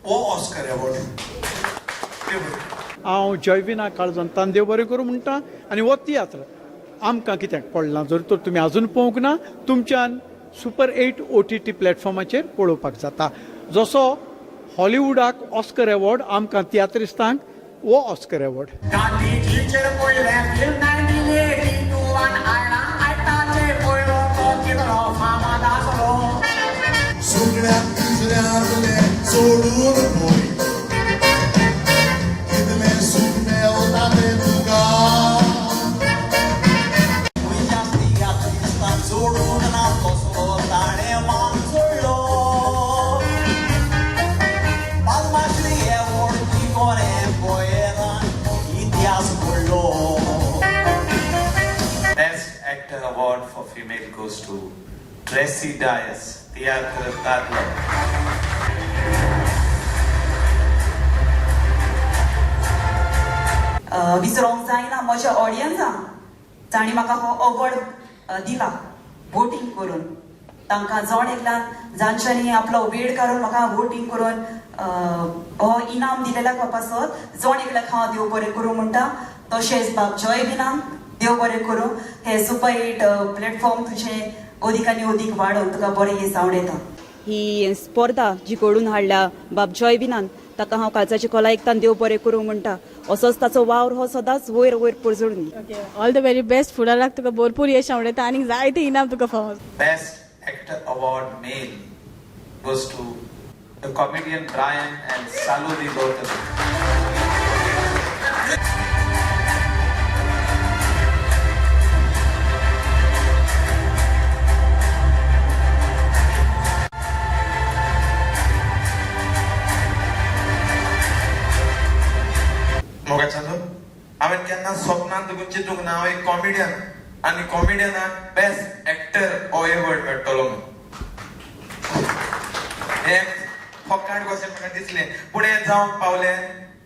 हो ऑस्कर अवॉर्ड. हांव जॉयविना काळजान देव बरें करूं म्हणटा आनी हो तियात्र आमकां कित्याक पडला जर तर तुमी आजून पळोवंक ना, तुमच्यान सुपर 8 OTT प्लॅटफॉर्माचेर पळोवपाक जाता. जसो हॉलिवूडाक ऑस्कर अवॉर्ड, आमकां तियात्रिस्तांक हो ऑस्कर अवॉर्ड. गांधीजीचेर पयलें फिल्म 1982 आयला, आयताचेर पयलो तो कितलो फामाद आसलो. सगळ्याक पिंजऱ्यांतलें सोडून पळय कितलें सूख मेवता तें तुका. खंयच्या तियात्रिस्तान जोडूंक ना तसलो ताणें मान जोडलो. पद्मश्री एवॉर्ड ती कोणें पळयना इतिहास घडलो. Best actor award for female goes to Tracy Dias, Tiatr Tadlo. विसरोंक जायना म्हज्या ऑडियन्सांक जांणी म्हाका हो अवॉर्ड दिला वोटींग करून. तांकां जण एकल्यान जांच्यांनी आपलो वेळ काडून म्हाका वोटींग करून हो इनाम दिलेल्या पासत जण एकल्याक हांव देव बरें करूं म्हणटा. तशेंच बाब जॉयविनाक देव बरें करूं, हे सुपर 8 प्लॅटफॉर्म तुजें अदीक आनी अदीक वाडोवन तुका बरें हें सांवडयता. ही स्पर्धा जी घडोवन हाडल्या बाब जॉयविनान ताका हांव काळजाची खोला एकतान देव बरें करूं म्हणटा. असोच ताचो वावर हो सदांच वयर वयर परजळून. ऑल the very best, फुडाराक तुका भरपूर यश आवडटा आनी जायते इनाम तुका फावो. Best actor award male goes to the comedian Brian and Salu Di Lotari. मोगाच्यानो, हांवें केन्ना स्वप्नांत देखून चिंतूंक ना हांव एक कॉमेडियन आनी कॉमेडियनाक बेस्ट एक्टर हो एवॉर्ड मेळटलो म्हूण. हें फकाण कशें म्हाका दिसलें, पूण हें जावंक पावलें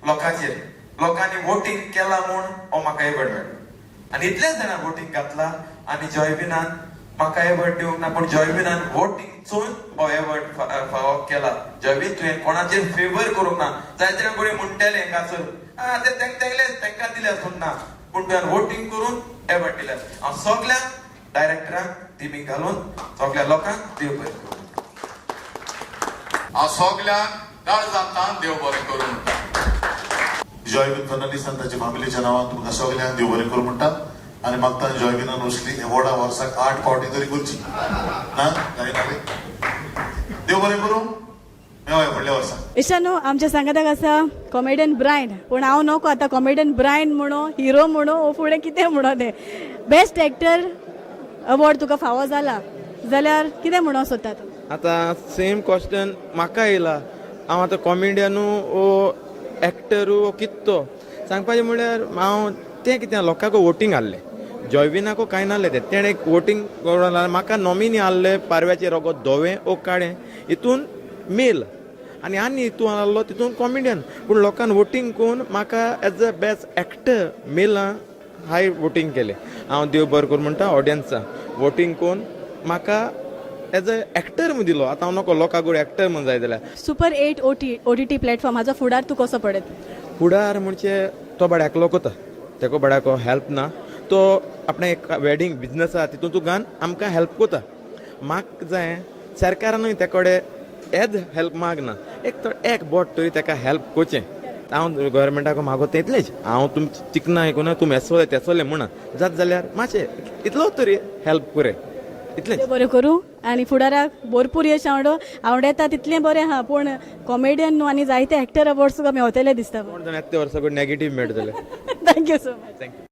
लोकांचेर. लोकांनी वोटींग केलां म्हूण हो म्हाका एवॉर्ड मेळ्ळो आनी इतलेच जाणां वोटींग घातलां आनी जॉयविनान म्हाका एवॉर्ड दिवंक ना, पूण जॉयविनान वोटींग चोवन हो एवॉर्ड फावो केला. जॉयवीन, तुवें कोणाचेर फेवर करूंक ना. जायते जाण कोणी म्हणटले हांगासर ते तेंगले तांकां दिले आसूंक ना, पूण तुवें वोटींग करून एवॉर्ड दिले. हांव सगळ्यांक डायरेक्टरांक टिमीक घालून सगळ्या लोकांक देव बरें करूं. हांव सगळ्यांक काळजांतल्यान देव बरें करूं म्हणटा. जॉयवीन फर्नांडीस आनी ताच्या फॅमिलीच्या नांवान तुमकां सगळ्यांक देव बरें करूं म्हणटा आनी मागता जॉयविनान असली एवॉर्डा वर्साक 8 फावटी तरी करची ना जायना रे. देव बरें करूं, मेळोया फुडल्या वर्सा. इश्टानो, आमच्या सांगाताक आसा कॉमेडियन ब्रायन, पूण हांव नको आतां कॉमेडियन ब्रायन म्हणो, हिरो म्हणो, वो फुडें कितें म्हणो तें. बेस्ट एक्टर अवॉर्ड तुका फावो जाला जाल्यार कितें म्हणो सोदता तूं? आतां सेम क्वेश्चन म्हाका येयला, हांव आतां कॉमेडियनू ओ एक्टरू ओ कित्तो सांगपाचें म्हणल्यार हांव तें कितें लोकांक वोटींग आहलें, जॉयविनाको कांय नासलें तें, तेणें एक वोटींग करून म्हाका नॉमिनी आहले पारव्याचें रोगोत धवें ओ काळें हितून मेल आनी आनी हितून आहलो तितून कॉमेडियन, पूण लोकांन वोटींग करून म्हाका एज अ बेस्ट एक्टर मेला हाय वोटींग केलें. हांव देव बरें करूं म्हणटा ऑडियन्सा वोटींग करून म्हाका एज अ एक्टर म्हूण दिलो. आतां हांव नको लोकांक एक्टर म्हूण जाय जाल्यार. Super 8 OTT platform हाजो फुडार तूं कसो पळयता? फुडार म्हणजे तो बड्याक एकलो कोता, तेको बड्याको हेल्प ना, तो आपणें एक वेडींग बिजनस आहा तितून तुका आमकां हेल्प कोता. म्हाका जाय सरकारानूय ते कडेन एज हेल्प मागना, एक तो एक बोट तरी तेका हेल्प कोचें. हांव गव्हर्मेंटाक मागो तें इतलेंच, हांव तुम चिकना आयकुना तुमी एसोले तेसोले म्हणा जात जाल्यार मातशें इतलो तरी हेल्प कोरे, इतलेंच. बरें करूं आनी फुडाराक भरपूर यश आवडो आवडेता तितलें बरें आहा, पूण कॉमेडियन न्हू आनी जायते एक्टर अवॉर्ड्स तुका मेवतले दिसता. कोण जाण येता वर्सा नेगेटीव मेळटले. Thank you so much. Thank you.